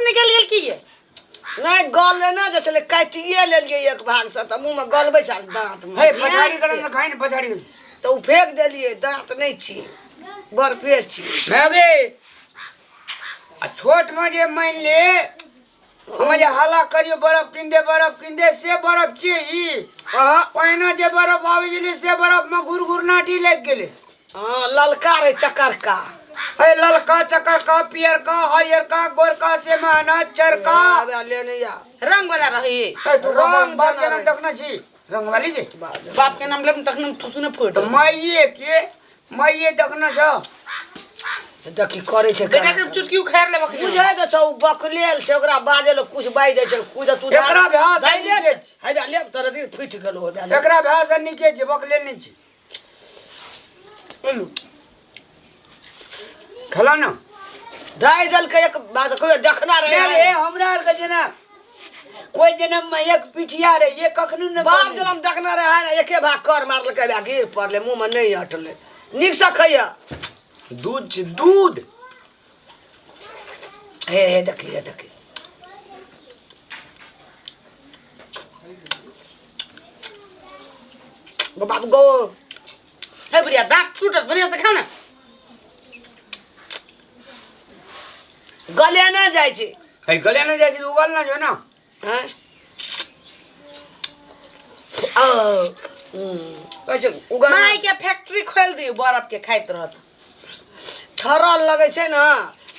निकलि गेल की ये? नहि गल ने जे छलै, काटिए लेलियै एक भागसँ, तऽ मुँहमे गलबै छल दाँतमे। हे, पछाड़ी करन तऽ खाइ ने पछाड़ी। तऽ ओ फेंक देलियै। दाँत नहि छी, बर्फे छी। गे, आ छोटमे जे मानि ले हम जे हल्ला करियो, बरफ कीन दे, बरफ कीन दे, से बरफ छियै ई? पहिने जे बरफ आबै छलै, से बरफमे घुर घुर नाटी लागि गेलै। हँ, ललका रहै, चकरका। हे, ललका, चकरका, पियरका, हरियरका, गोरका, से महना चरका। आबे ले नहीं आ। रंग वाला रही। ए, तू रंग रंग बाप के बना नाम देखने छी रंगवाली के? बाप के नाम लेब तखन हम थुसु ने फोड़। तऽ माइये के माइये देखने छौ? देखी करै छै। बेटा के चुटकी उखाड़ लेबक। बुझै तऽ छौ, ओ बकलेल छै, ओकरा बाजे लए कुछ बाजि दै छै, कुछ तू। एकरा भए से नीके छै। हे ले, तोरा फुटि गेलौ हे ले। एकरा भए से नीके छै, बकलेल नहि छै। खेला ने। दाइ देलकै एक बात कहियो देखना नहीं रहे। रे, हमरा आरके जेना कोइ जेना एक पिठिया रहे, ये कखनो ने। बाप जब हम देखना रहे ने, एके भाग कर मारलकै, बा गिर पड़लै, मुँहमे नहि अटलै। नीकसँ खैया। दूध छै, दूध। हे हे, देखी, हे देखी। गो बाबू गो। हे बुढ़िया, दाँत छूटत, बढ़िया से खाओ ने। गले ना जाइ छै। है, गले ने जाइ छै, उगल ना जो ना। आँय? ओ, कहै छै उगल। माय के फैक्ट्री खोल दियौ, बर्फ के खाइत रहत। ठरल लगै छै ने,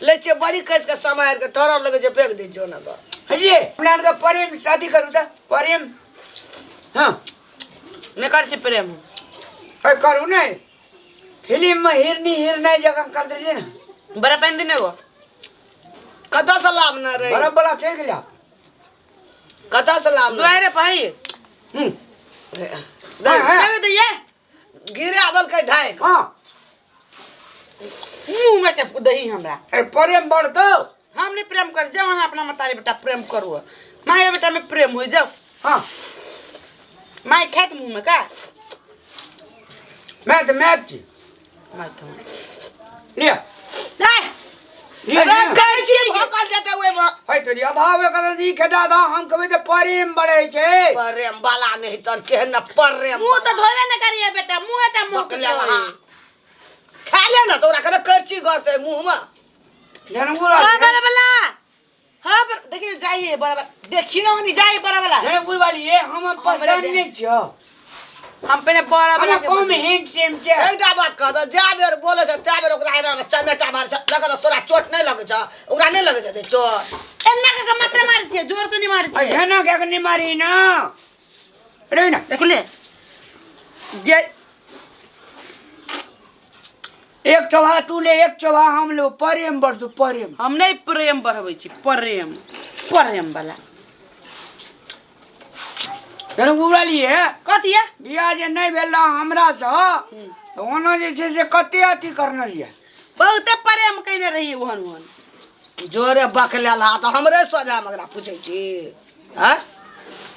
लै छियै बड़ी कसि कऽ सम्हारि कऽ, ठरल लगै छै, फेंक दै छियै ओना कऽ। ये अपना आरके प्रेम शादी करू तऽ प्रेम, हाँ। नहि करै छी प्रेम। है, करू ने, फिल्म में हिरनी हिरनाई जगह कर देलियै ने। बड़ा पानि दिन एगो। कतऽसँ लाभ न रहे? बड़ा बड़ा चलि गेला। कतऽसँ लाभ न? दुआरे पही। हम्म। दै, हाँ, दैये। गिरा देलकै ढाइ। हाँ। मुँह में के दही हमरा। अरे, प्रेम बढ़तौ। हम नहीं प्रेम कर, जाओ अहाँ अपना मतारी बेटा प्रेम करू, माय बेटा में प्रेम हो जाओ। हाँ। माय खाइत मुँह में का? मैं तऽ मैं छी। माय तो माय। लिअ। नहीं। लिअ, लिअ। कहै छियै भोकल जेतै ओहिमे। है तोरी, आधा होबे करल ई खेता, आधा हम कहबै तऽ प्रेम बढ़ै छै। प्रेम वाला नहि तहन केहन ने प्रेम। मुँह तऽ धोबे नहीं करिए बेटा, मुँह टा मुँह के। बकलेल। हाँ, खा ले ने, तोरा कने करची गड़तै मुँहमे। जनगुर। हाँ बड़ा वाला, हाँ देखिए जाइए बराबर, देखी ना वनी जाइए बड़ा वाला। जनगुर वाली ये हम पसंद नहीं छौ। हम पहले बड़ा वाला हम के कम बनेबै। हिंट टेम छै। एकटा बात कह दऽ, जा बेर बोलै छै ता बेर ओकरा एना चमेटा मारै छै, लगत तोरा चोट नहि लगै छौ? ओकरा नहि लगै छै चोट? एना के मात्र मारै छियै, जोर से नहीं मारै छियै। एना के नहीं मारी ना रे ना। देखले जे एक चौहा तू ले, एक चौहा हम लो, प्रेम बढ़तू, प्रेम। हम नहीं प्रेम बढ़बै छी, प्रेम प्रेम वाला। जनगुर वाली ये। कथी ये? बियाह जे नहि भेल रहै हमरासँ, तऽ ओना जे छै से कते अथी करने रहियै। बहुते प्रेम कयने रहियै ओहन ओहन। जोरे बकलेल हा तऽ हमरे सोझामे ओकरा पूछै छी, हँ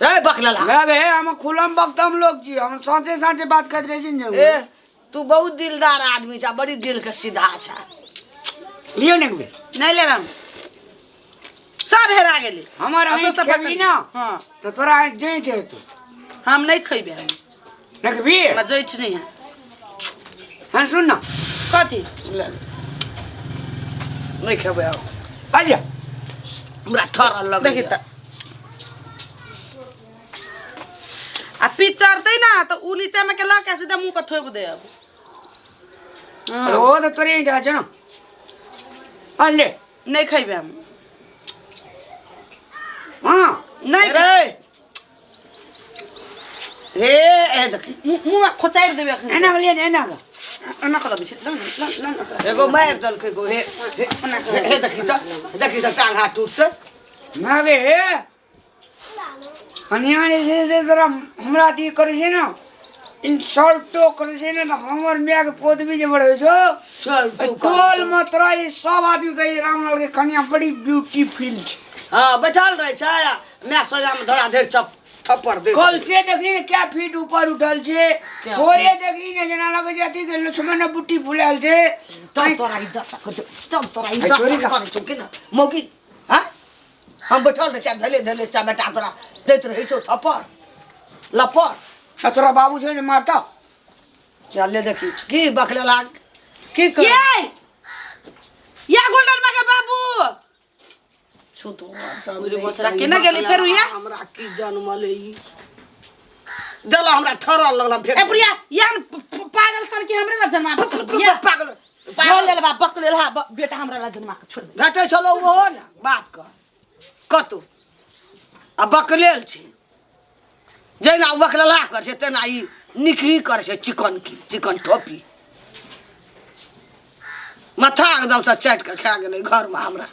रे बकलेल हा। लगे हम खुलम बकदम लोग छी, हम साँचे साँचे बात करैत रहै छी ने। ए, तू बहुत दिलदार आदमी छ, बड़ी दिल के सीधा छ। लियौ ने एक बेर। नहीं लेब हम, सब हेरा गेली। हमर असो आँखि सब खेबही ना। हाँ। तऽ तोरा आँखि जैठ हेतौ। हम नहीं खेबे हम। नहि खेबही? हमरा जैठ नहीं है। हाँ, सुन ना। कथी? ले, नहि खेबै आब। आजा। हमरा ठरल लगै। देखी तऽ आ पिचरतै ना तऽ उ नीचा में के लऽ के सीधा मुंह पर थोपि देब। अरे, ओ तऽ तोरे ईंटा छै ना, आ ले। नहीं खेबै हम। हाँ। नहीं। रे हे ए, देख। मुंह में खोचारि देबै एखन। एना के लिए ने, एना के। एना कऽ देबै छै। ल, ल, ल, ल। एगो मारि देलकै गो, हे हे हे, हे, देखी तऽ, देखी तऽ, टांग हाथ टूटतै। ना गे, हे कनिया जे छै से तोरा हमरा अथी करै छै ने, इंसल्टो करै छै ने, तऽ हमर मायके पोतबी जे बढ़ै छौ। चल तू कर। टोल में तोरा ई सब आदमी कहै, रामलाल के कनिया बड़ी ब्यूटीफुल छै। हँ, बैठल रहै छै आ माय सोझामे धरा धरि चप थप्पड़ दे। कल से देखली ने क्या फीट ऊपर उठल छै, थोड़े देखली ने जेना लगै छै अथी के लक्ष्मण बुट्टी फुलायल छै। तब तोरा ई दशा करै छौ, तब तोरा ई है, दशा चोरी का। करै छौ कि ने मौगी? हँ। हम बैठल रहै छियै धैले धैले चमेटा तोरा दैत रहै छौ थप्पड़ लप्पड़। आ तोरा बाबू छौ जे मारता? चल ले देखी की बकलेला की कर। ये या गोल्डन मा के बाबू छुतो सब बुरी बोसरा केना गेली फेर उया? हमरा की जन्मल ई देला हमरा ठरल लगल हम फेर। ए बुढ़िया यान पागल सन के हमरे ला जन्मा के छोड़ दिया। पागल। पागल लेल बा बकलेल हा बेटा हमरा ला जन्मा के छोड़ दे। भेटै छलो ओहो ने बापके कतौ आ बकलेल छै, जहिना ओ बकलेला कर छै तेना ई निकही कर छै, चिकन की चिकन टोपी माथा एकदमसँ चाटि कऽ खा गेलै घरमे हमरा।